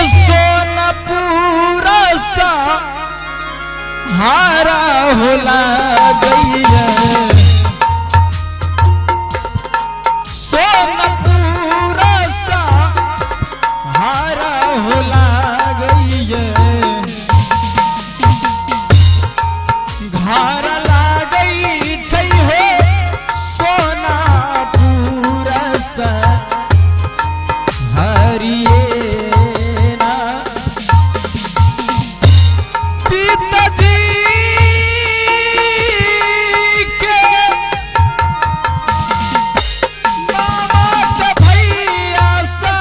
सोनपुर सा हारा होला गैया। सोनपुर सा हारा होला गैया। घर लागै छै हो सोनापुर सा हरिये ना। पिताजी के मामा भैया सा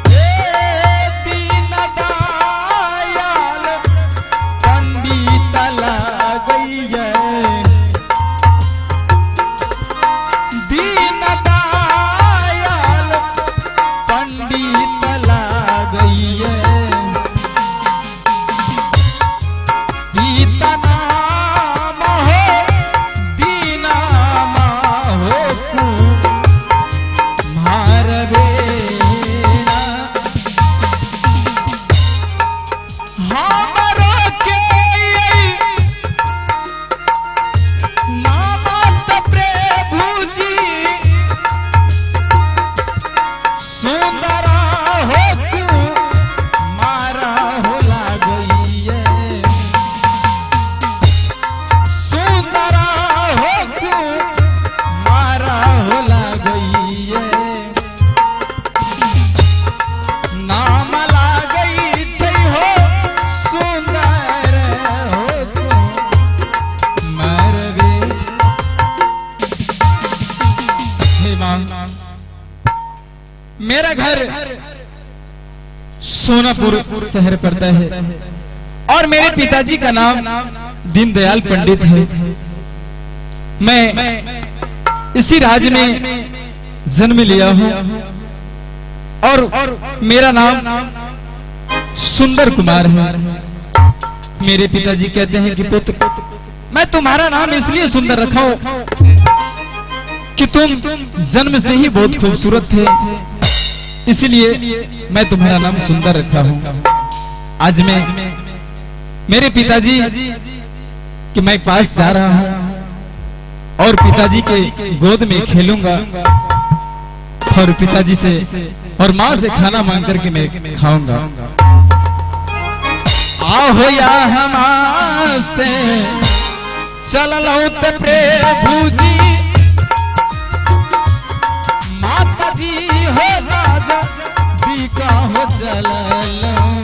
दीन दयाल पंडित लागैया। दीन दयाल पंडित लागैया। गीता नाम हो दीना हो कुमार बेना। हमरो के नामत प्रभु जी सुंदरा हो कुमारा हो लागैया। सुंदरा हो कुमारा हो लागैया। नाम लागै छै हो सुंदर हो कुमार बे। हे मां, मेरा घर सोनापुर शहर पड़ता है और मेरे पिताजी का नाम दीनदयाल पंडित है। मैं इसी राज्य में जन्म लिया हूं और मेरा नाम सुंदर कुमार है। मेरे पिताजी कहते हैं कि पुत्र, मैं तुम्हारा नाम इसलिए सुंदर रखा हूं कि तुम जन्म से ही बहुत खूबसूरत थे, इसलिए मैं तुम्हारा नाम सुंदर रखा हूं। आज मैं मेरे पिताजी के मैं पास जा रहा हूं और पिताजी के गोद में खेलूंगा और पिताजी से और माँ से खाना मांग करके मैं खाऊंगा। आहो या हमासे चललहुँ ते प्रभु जी, माता जी हो राजा बीका हो चललहुँ।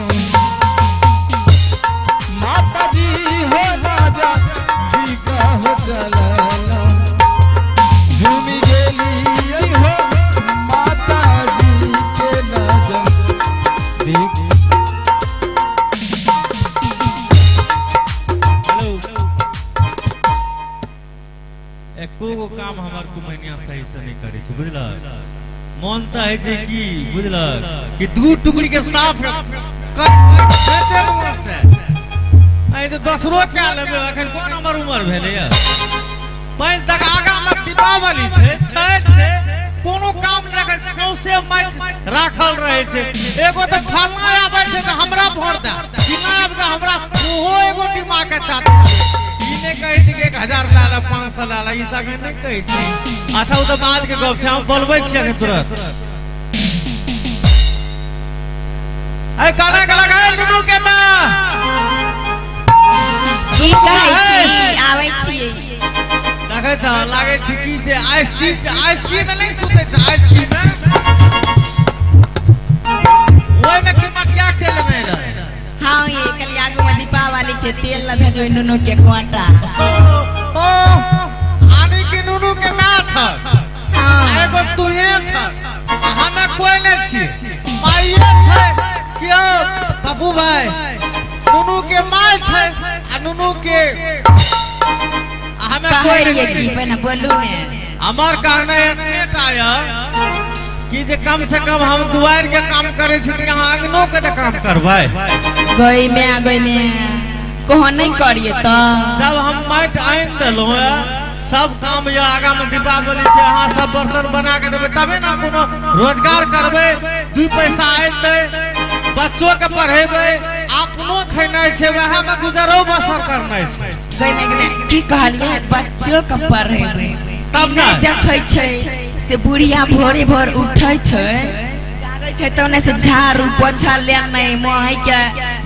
माता जी हो राजा बीका हो चललहुँ। झूमि गेली हो माता जी के नजर देख। हेलो, एको गो काम हमर कुमैनिया सही से नहीं करे छै, बुझलक? मन तऽ होइ छै कि बुझलक कि दू टुकड़ी के साफ कट उमर से आइ जे दोसरो कए लेबै। एखन कोन हमर उमर भेलैया? पाँच तक आगा मे दीपावली छै, छठि छै, कोनो काम नहि, सौंसे माटि राखल रहै छै। एगो तऽ फलना आबै छै तऽ हमरा भोट दे, चिल्लाँ आबै तऽ हमरा, ओहो एगो दिमाग के चाटै छै। ई नहि कहै छै कि 1000 लए ले, 500 लए ले, ई सब नहि कहै छै। अच्छा, ओ तऽ बाद के गप छै, हम बोलबै छियै अखन तुरंत। ऐ गाना के लगायल नुनू के माँ। की कहै छी? आबै छी। देखै छ, लागै छै कि जे आईसी आईसी मे नहि सुतै छै, आईसी मे ओहिमे की मटिया के तेल नहि रहै? हाँ, ये कल आगू में दीपावली छै, तेल ला भेजबै नुनू के कोटा। ओ आनी के नुनू के माय छ? हाँ। एगो तुहे छ, हमे कोई नहि छी, माइये छै। क्यों पप्पू भाई, नुनू के माय छै आ नुनू के आ हमे कोई कहै नहि रहियै की छी। पहिने बोलू ने। हमर कहना एतने टा यऽ कि जे कम से कम हम दुआरि के काम करै छी तऽ अहाँ अंगनो के तऽ काम करबै। गई में गई में कहो नहीं करिए तो जब हम माटि आनि देलहुँ। सब काम यऽ आगा में दीपावली छै, अहाँ सब बर्तन बना के देबै तबे ने कोनो रोजगार करबै, 2 पैसा एतै, बच्चो के पढ़ेबै, अपनो खेनाइ छै, वएह में गुजरो बसर करनाइ छै। गई की कहलियै, बच्चो के पढ़ेबै तब ने देखै छै से बुढ़िया भोरे भोर उठै छै, जागै छै तऽ ओने से झाड़ू पोछा लेनाइ, मोहै के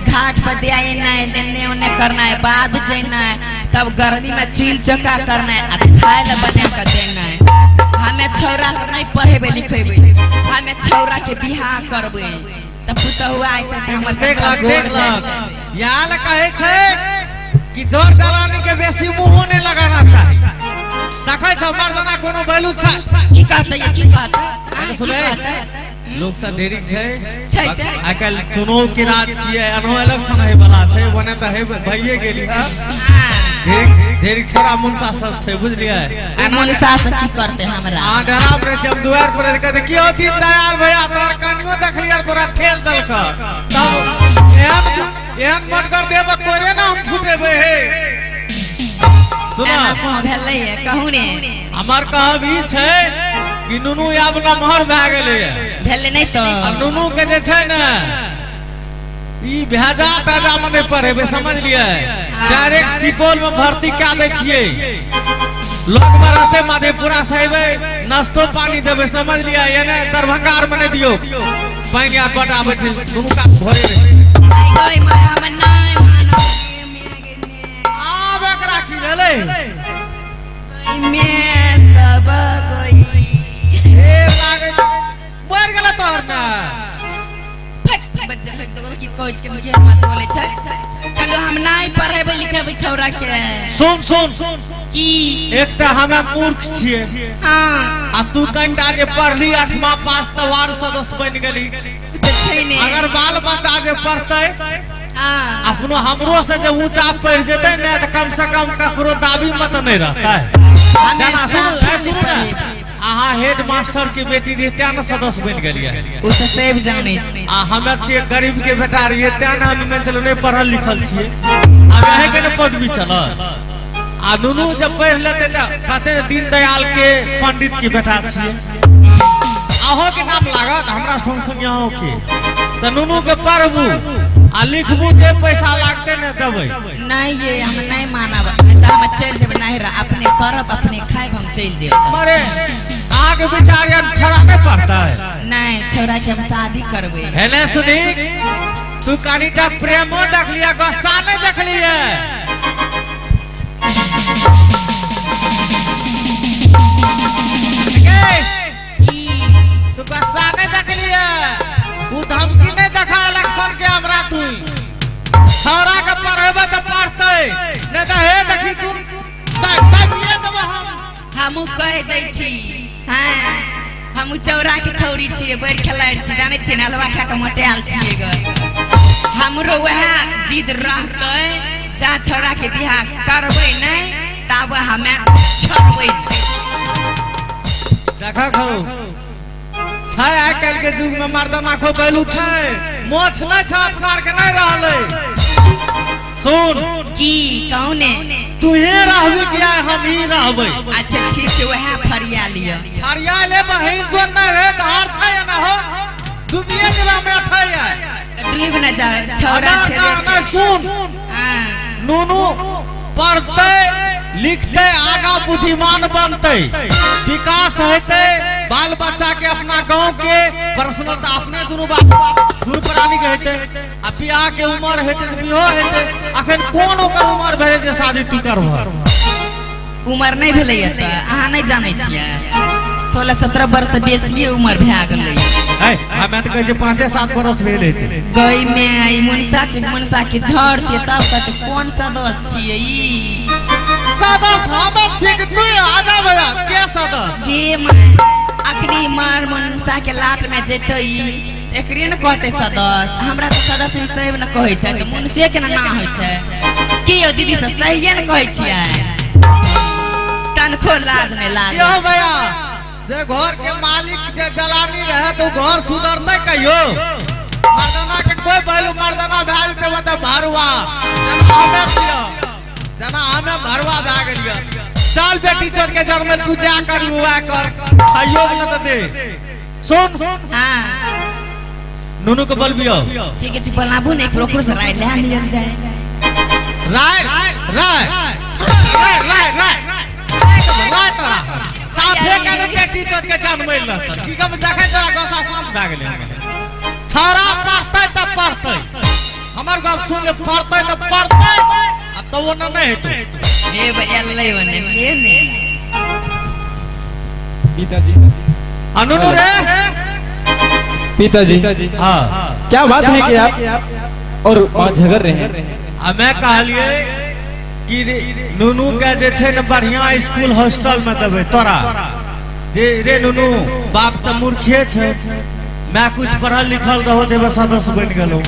घाट पर दियाइनाइ, एने ओने करनाइ, बाद जेनाइ, तब गर्मी में चील चौका करनाइ आ खाय लए बना के देनाइ। हमे छौड़ा के नहीं पढ़ेबै लिखेबै, हमे छौड़ा के बियाह करबै तब पुतहुआ अयतै तऽ हमर देख लक गोर देख लागि लक जेतै। याल कहै छै कि जोर जलानी के बेसी मुंहो नहीं लगाना चाही। देखै छ मर्दाना कोनो वैल्यू छै? की कहतै ये, की कहतै? आँय, की सुनै? कहतै? लोक सब ढेरी छै। छै तऽ। आइ काल्हि चुनाव के राज छियै, एनो इलेक्शन होय वाला छै, ओने तऽ हे भइए गेली। हाँ। ढेरी ढेरी छोरा मुनसा सब छै, बुझलियै? आ मुनसा से की करतै हमरा? अहाँ डराब रहै छै, हम दुआरि पर आबि कहतै, की हौ दीनदयाल भैया, तोहर कनियो देखलियै तोरा ठेल देलक, तब एहन एहन मन कर देब कोरे ना हम फुटेबै हे। सुना एना मुँह भेलै ये, कहू ने। हमर कहब ई छै कि नुनू आब नमहर भए गेलैए। भेलै नहि आ तऽ नुनू के जे छै ने ई भेजा तेजा में नहीं पढ़ेबै, समझलियै? डायरेक्ट सुपौल में भर्ती कए दै छियै, लग में रहतै, मधेपुरा से अयबै, नाश्तो पानी देबै, समझलियै? एने दरभंगा आर में नहि दियौ, पानि आर बड आबै छै, दुनू कात भरे रहै छै। गई माय, हम नहि मानब। आब एकरा की भेलै? मे सब गई। हे लागै मरि गेलै तोहर ने। फट बच्चा फेक दो, की कहै छै के मत बोलै छै। चलो हम नहि पढ़ेबै लिखेबै छौड़ा के। सुन सुन की? एक तऽ हमे मूर्ख छियै। हाँ। आ तू कनिटा जे पढ़ली 8वां पास तऽ वार्ड सदस्य बनि गेली। तऽ छै ने। अगर बाल बच्चा जे पढ़तै हाँ। अपनो हमरो से जे ऊंचा पढ़ जेतै ने तऽ कम से कम ककरो दाबी में तऽ नहीं रहतै। हमे जेना सुनू साफे सुनू ने, पढ़ेबै। अहाँ हेड मास्टर के बेटी रहियै तें ने सदस्य बनि गेलियै। ओ तऽ सब जानै छै। आ हमे छियै गरीब के बेटा रहियै तें ने हम मानि चलू नहि पढ़ल लिखल छियै, आब अहीं के ने पदवी चलल। आ नुनू जब पढ़ि लेतै तऽ कहतै ने दीनदयाल के पंडित के बेटा छियै, अहों के नाम लागत हमरा संग संग अहों के। तऽ नुनू के पढ़बू आ लिखबू, जे पैसा लागतै ने देबै। नहीं ये हम नहीं मानब, नहीं तऽ हम चलि जेबै नहिरा, अपने करब अपने खायब, हम चलि जेबै। अरे अहाँके विचार यार छड़ा नहि पढ़तै? नहीं छौड़ा के हम शादी करबै। हेले सुनी, तू कनिटा प्रेमो देखलियै, गुस्सा नहि देखलियै। की? तू गुस्सा नहि देखलियै, उ धमकी नहि देखा इलेक्शन के हमरा। तू छौड़ा के पढ़ेबै तऽ पढ़तै, नहि तऽ हे देखी तू दबिए देबै हम। हमहूँ कहि दै छी, हाँ हमहूँ चौरा के छौरी छियै, बड़ खेलाड़ छी, जानै छियै ने, हलवा खा के मोटायल छियै ग। हमरो वएह जिद रहतै, जा छौड़ा के बियाह करबै नहि ताब हमे छोड़बै नहि। देखा खौ छै आइ काल्हि के युग में मर्दाना खो बैलू छै, मोछ नहि छै, अपना आर के नहि रहलै। सुन। की कहू ने? तू ही रहबी कि आइ हम ही रहबै? अच्छा ठीक छै, वएह फरिया लिअ। हरिया ले बहिन, जो नहि है धार छै ना हो, डूबिए जेबा में अथै आइ। तऽ डूबि न जाओ, छौड़ा ना, छै। ना, ना, सुन। हाँ। नुनू पढ़तै लिखतै, आगा बुद्धिमान बनतै, विकास हेतै बाल बच्चा के, अपना गांव के पर्सनल तऽ अपने दुनू बाप दुनू प्राणी के हेतै। आ बियाह के उम्र हेतै तऽ बियाहो हेतै। अखन कोन ओकर उम्र भेलै जे शादी तू करबह? उमर नहि भेलैए तऽ अहाँ नहि जानै छियै, 16-17 वर्ष बेसिए उमर भए गेलै। है हमे तऽ कहै छियै 5-7 बरस भेल हेतै। गई में ई मुनसा छै, मुनसा के झड़ छियै, तब कहतै कोन सदस्य छियै ई? सदस्य हमे छियै कि तू? आजा भैया के सदस्य? गे माय, अखनी मार मुनसा के लाट में जेतै ई, एकरे ने कहतै सदस्य। हमरा तऽ सदस्य सब ने कहै छै तऽ मुनसे के ने ना होइ छै की यौ दीदी सब? सहिए ने कहै छियै? तनको लाज नहि यौ लागै। भैया, जे घर के मालिक जे जलानी रहे तो घर सुधरतै कहियो? मर्दाना के कोई वैल्यू, मर्दाना भए जेतै मतलब भरुआ, जेना हमे छियै, जेना हमे भरुआ भए गेलियै। चल बेटी चोर के जन्म तू जा कर युवा कर खाइयो वाला त दे सुन। हाँ नुनू के बल बियो। ठीक है, बोलाबू ने ओकरो से राय ले लियल जाए। राय राय राय राय राय राय तोरा साफे के बेटी चोर के जन्म रहत की कम जखन तोरा गोसा शांत भए गेलै। छौड़ा पढ़तै त पढ़तै, हमर गप सुन ले, पढ़तै त पढ़तै आ तो वो नहीं हेतौ। हे भैया ले ओने ले ने पिताजी अनुनु रे पिताजी। हाँ क्या बात है कि आप और माँ झगड़ रहे हैं। आ मैं कहलिए कि नुनू के जे छै ने बढ़िया स्कूल हॉस्टल में देबै तोरा जे रे नुनू बाप त मूर्खे छै, मैं कुछ पढ़ल लिखल रहो देवे सदस्य बनि गेलहुँ,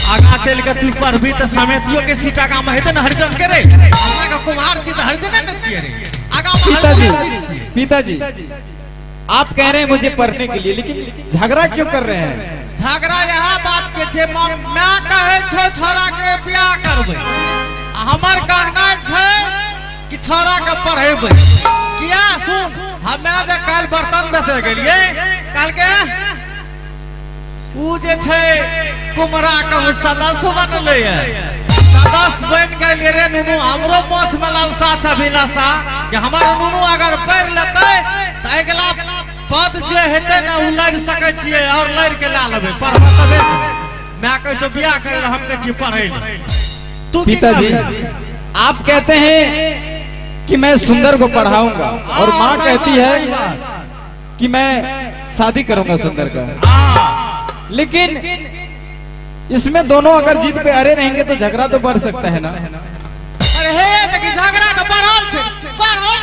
आगा चलि के तू पढ़बी त समितियो के सीट आगा में हेतै ने हरिजन के रे, हमरा के कुम्हार छी त हरिजने ने छियै रे, आगा में पिताजी हरिजने सीट छियै। पिताजी आप कह रहे हैं मुझे पढ़ने के लिए, लेकिन झगड़ा क्यों कर रहे हैं? झगड़ा यह बात के छै, मैं कहै छौ छोरा के बियाह करबै, हमर कहना छै कि छोरा के पढ़ेबै। किया सुन, हमे जे काल्हि बर्तन बेचै गेलियै, कहलकै उ जे छै कुमरा के सदस्य बनलै है, सदस्य बनि गेलियै रे नुनू, हमरो मोछ में लालसा छै अभिलाषा कि हमर नुनू अगर पढ़ि लेतै तऽ अगिला पद जे हेतै ने उ लड़ि सकै छियै और लड़ि के लए लेबै, पढ़बै तबे ने। मैं कहै छौ बियाह करै लए, हम कहै छियै पढ़ै लए। तू की पिताजी कहबी? आप कहते हैं कि मैं सुंदर को पढ़ाऊंगा और माँ कहती है कि मैं शादी करूंगा सुंदर का, लेकिन इसमें दोनों अगर जीत पे अड़े रहेंगे तो झगड़ा तो बढ़ सकता है ना। अरे हे देखी झगड़ा तो बढ़ल छै, बढ़ल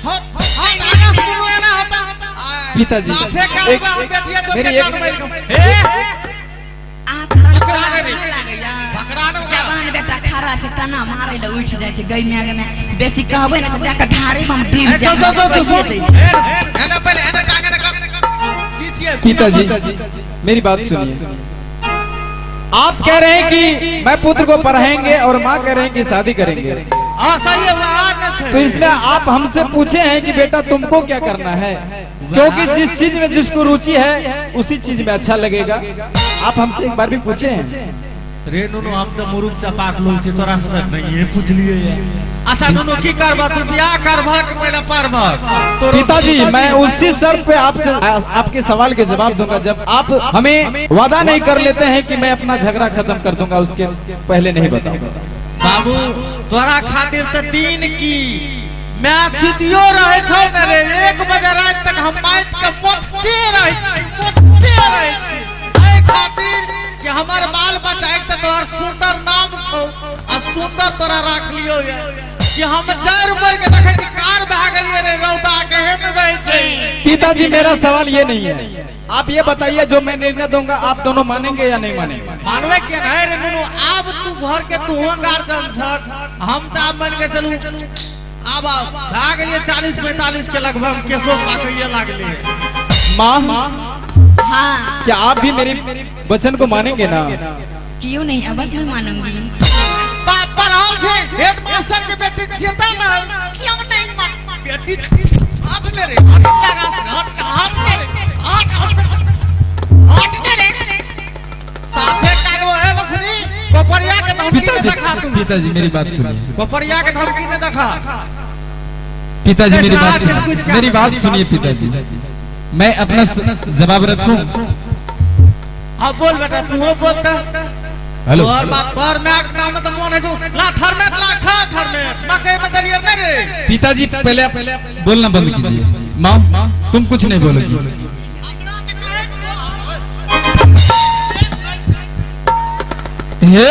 हो आगा से दुनू एना होता। पिताजी, साफे काल एक- में हम बेटिया चोर मेरी के एक- जान मारि के। हे आप तनको लाज नहि लागैया? पकड़ा ने ओकरा। जवान बेटा खड़ा छै तना मारै लए उठि जाइ छै गई माय गे, बेसी कहबै ने तऽ जाकऽ धारे मे हम डूबि ए, चल जायब। चल चल चल, सुन कहिए दै छी। ए, एना पहिले एना टांगे ने कर की छियै? पिताजी मेरी बात सुनिए, आप कह रहे हैं कि मैं पुत्र को पढ़ाएंगे और माँ कह रहे हैं कि शादी करेंगे, हां सही है, वह ने छै। तो इसमें आप हमसे पूछे हैं कि बेटा तुमको क्या करना है, क्योंकि जिस चीज में जिसको रुचि है उसी चीज में अच्छा लगेगा। आप हमसे एक बार भी पूछे हैं? रे नुनू हम तो मुरुम चपाट लोल छी, तोरा से तऽ नहिये पूछलियै ये। अच्छा नुनू की करबह तू, बियाह करबह कि पहिले पढ़बह? तोरो पिताजी मैं उसी शर्त पे आपसे आपके सवाल के जवाब दूंगा जब आप हमें वादा नहीं कर लेते हैं कि मैं अपना झगड़ा खत्म कर दूंगा, उसके पहले नहीं बताऊंगा। बाबू तोरा खातिर तऽ दिन की मैं सुतियो रहे छौ ने रे, 1 बजे राति तक हम माइट के मोचते रहे छी, मोचते रहे छी, एहि खातिर कि हमर बाल बच्चा एक तऽ तोहर सुंदर नाम छौ आ सुंदर तोरा राखलियौ ये कि हम 4 उम्र के देखै छी कार भए गेलियै रे, रौदा केहन रहै छै। पिताजी मेरा सवाल ये नहीं है, आप ये बताइए जो मैं निर्णय दूंगा आप दोनों मानेंगे या नहीं मानेंगे? मानवे के नहीं रे नुनू, आब तू घर के तू गार्जियन छक, हम तऽ आब मान के चलू आब भए गेलियै 40-45 के लगभग, केशो पाकैये लागलियै। माँ हाँ क्या आप भी मेरे वचन को मानेंगे ना? क्यों नहीं, अवश्य मैं मानूंगी। पढ़ल छै हेड मास्टर के बेटी छियै त ने, क्यों नहीं मान बेटी हट ले रे, हट लगा से हट हट ले रे, हट हट हट ले रे, साफे कारो है लसनी कोपरिया के धमकी ने पिताजी देखा तू, पिताजी मेरी बात सुनिए, कोपरिया के धमकी ने देखा। पिताजी मेरी बात ऐसा सुनिए, कुछ मेरी बात सुनिए पिताजी, मैं अपना जवाब रखूं? अब बोल बेटा तू बोलता। हेलो और बात पर मैं नाम तो मोन है जो ला थर्मेट ला छा थर्मेट मकई में दलियर नहीं रे। पिताजी पहले आप बोलना बंद कीजिए। माँ तुम कुछ नहीं बोलोगी। हे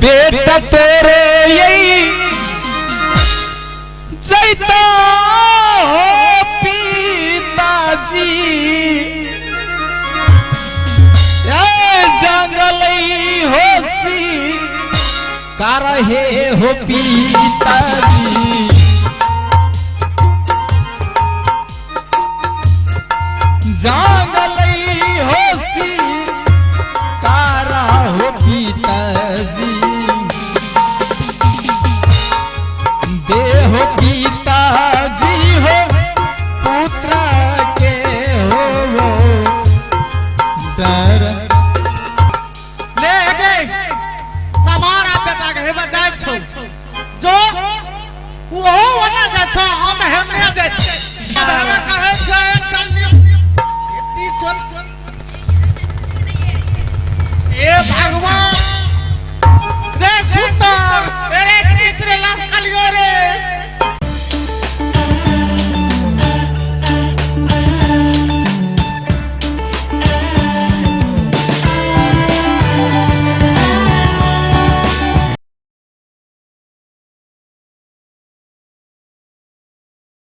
बेटा तेरे यही जैता पिताजी जंगल होसी कर हे हो पिताजी।